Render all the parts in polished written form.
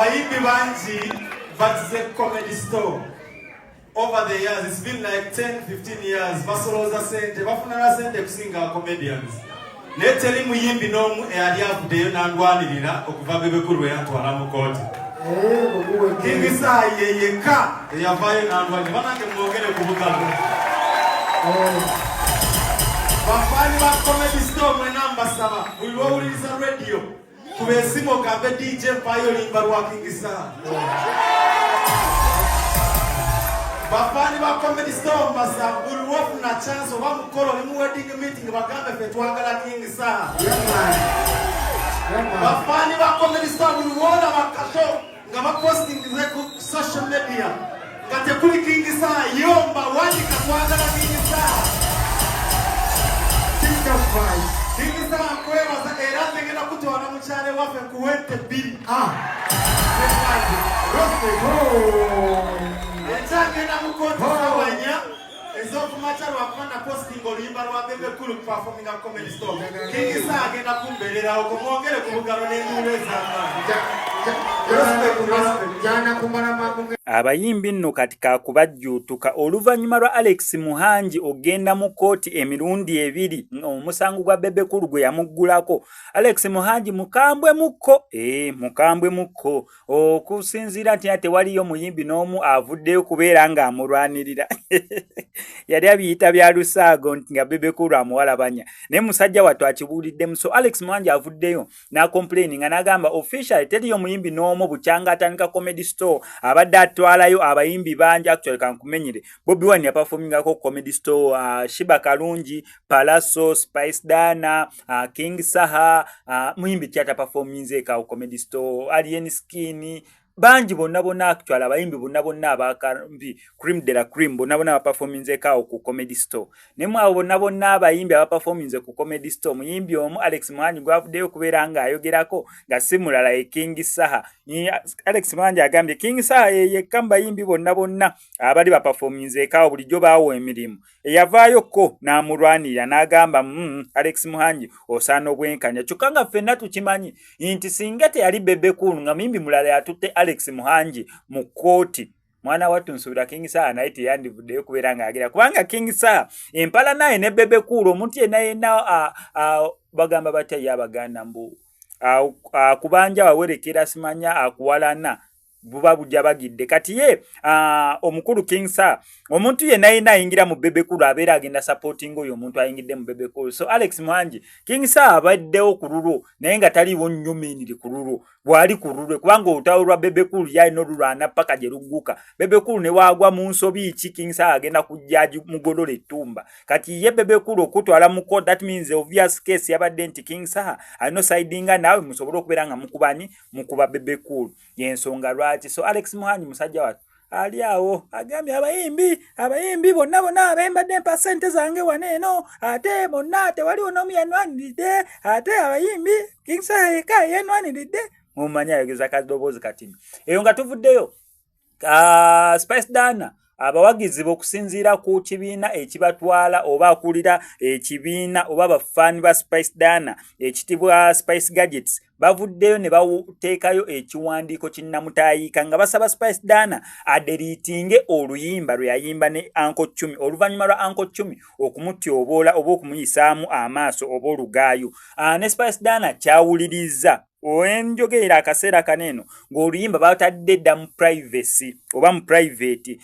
Abayimbi bangi batize Comedy Store over the years. It's been like 10 15 years, basolooza sente, bafuna na sente kusinga comedians, naye teri muyimbi n'omu eyali avuddeyo n'andwanirira okuva Bebe Cool lwe yantwala mu kooti. King Saha ye yekka eyavaayo n'andwanirira. Banange, mwogere ku bugalo. Bafaani ba Comedy Store mwena mbasaba, buli lwowuliriza radio, kuba esimu ogambe, "DJ, mpaayo oluyimba lwa King Saha." Bafaani ba Comedy Store mbasaba, buli lwofuna chance oba mukolo oli mu wedding meeting, bagambe, "Ffe twagala King Saha." Bafaani ba Comedy Store, buli lwolaba kasho nga bapostingize ku social media nga tekuli King Saha, yomba, wandika, "Twagala King Saha." King Saha, nkwebaza, era nze ngenda kutwala mukyalo waffe nkuwente bbiri. Ekyagenda mu kooti sawanya ez'okumakya lwakuba na posting oluyimba lwa Bebe Cool performinga Comedy Store. King Saha agenda kumbeererawo, kumwongere ku bugalo n'enduulu ez'amaanyi. Jana kumala mangu. Abayimbi nno kati kakubajjuutuka oluvannyuma lwa Alex Muhangi ogenda mu kkooti emirundi ebiri, omusango gwa Bebe Cool gwe yamuggulako. Alex Muhangi mukambwe mukko, ee, mukambwe mukko, okusinziira nti tewaliyo muyimbi n'omu avuddeyo kubeera ng'amulwanirira. Yali abiyita bya lusaago nti nga Bebe Cool amuwalabanya, naye musajja wattu akibuuliddemu. So Alex Muhangi avuddeyo n'acomplaininga n'agamba officially teriyo muyimbi n'omu bukyanga atandika Comedy Store abadde atwalayo abayimbi bangi. Actually, kankumenyere, Bobi Wine yaperformingako Comedy Store, Sheebah Karungi, Pallaso, Spice Diana, King Saha, muyimbi ki ataperforminzeeko Comedy Store? Alien Skin, bangi bonna bonna. Actually, abayimbi bonna bonna abakambi, cream de la cream, bonna bonna baperforminzeeko awo ku Comedy Store. Naye mu abo bonna bonna abayimbi abaperforminze ku Comedy Store, muyimbi omu Alex Muhangi gwavuddeyo okubeera ng'ayogerako nga si mulala ye King Saha. Alex Muhangi agambye King Saha ye yekka mu bayimbi bonna bonna abali baperforminzeeko awo bulijjo baawa emirimu eyavaayo ko n'amulwanirira n'agamba, Alex Muhangi osaana obwenkanya." Kyokka nga ffenna tukimanyi nti singa teyali Bebe Cool nga muyimbi mulala yatutte Alex Muhangi mu kkooti, mwana wattu nsuubira King Saha naye teyandivuddeyo kubeera ng'agira, kubanga King Saha empala naye ne Bebe Cool, omuntu yenna yenna bagamba batya ye Abaganda, mbu akubanja wawerekera, simanya akuwalana buba bujja bagidde. Kati ye omukulu King Saha, omuntu yenna yenna ayingira mu Bebe Cool abeera agenda supporting oyo omuntu ayingidde mu Bebe Cool. So Alex Muhangi, King Saha abaddewo ku lulwo, naye nga taliiwo nnyo mainly ku lulwo, bw'ali ku lulwe, kubanga olutalo lwa Bebe Cool yalina olulwana paka gye lugguka. Bebe Cool ne waagwa mu nsobi ki, King Saha agenda kujja mugolola ettumba. Kati ye Bebe Cool okutwala mu court, that means obvious case yabadde nti King Saha alina osidinga naawe musobole okubeera nga mukubani mukuba Bebe Cool, yensonga lwaki. So Alex Muhangi musajja wattu ali awo agambye abayimbi bonna bonna abembadde mpa ssente zange wano eno, ate bonna tewaliwo n'omu yanwaniridde, ate abayimbi King Saha yekka yenwaniridde. Mumanyi ayogeza kadoboozi katini. Eyo nga tuvuddeyo, Spice Diana abawagizi b'okusinziira ku kibiina ekibatwala oba akulira ekibiina oba bafaani ba Spice Diana ekitibwa Spice Gadgets, bavuddeyo ne bateekayo ekiwandiiko kinnamutaayiika nga basaba Spice Diana adeletinge oluyimba lwe yayimba ne Uncle Chumi oluvannyuma lwa Uncle Chumi okumutyoboola oba okumuyisaamu amaaso oba olugaayo. Ne Spice Diana kyawuliriza wenjogerera akaseera kaneeno ng'oluyimba batadde dda mu privacy oba mu private,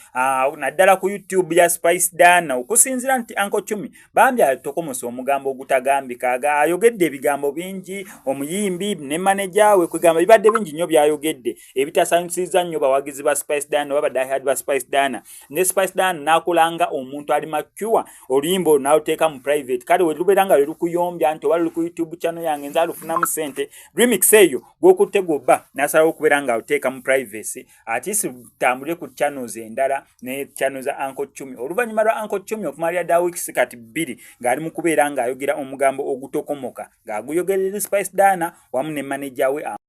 naddala ku YouTube ya Spice Diana, okusinziira nti Uncle Chumi bambi atokomosa omugambo ogutagambika, ayogedde ebigambo bingi omuyimbi ne maneja we, kwegamba bibadde bingi nnyo byayogedde ebitasanyusiza nnyo bawagizi ba Spice Diana oba badiehard ba Spice Diana. Ne Spice Diana n'akolanga omuntu ali mature, oluyimba olwo n'aluteeka mu private. Kale we lubeera nga lwe lukuyombya nti oba luli ku YouTube channel yange, nze alufunamu ssente, remix eyo gwokutte gwobba, n'asalawo okubeera nga aluteeka mu privacy, ate si lutambule ku channels endala ne channel za Uncle Chumi, oluvannyuma lwa Uncle Chumi okumalira dda weeks kati 2 ng'ali mu kubeera ng'ayogera omugambo ogutokomoka ng'aguyogerera Spice Diana wamu ne maneja we.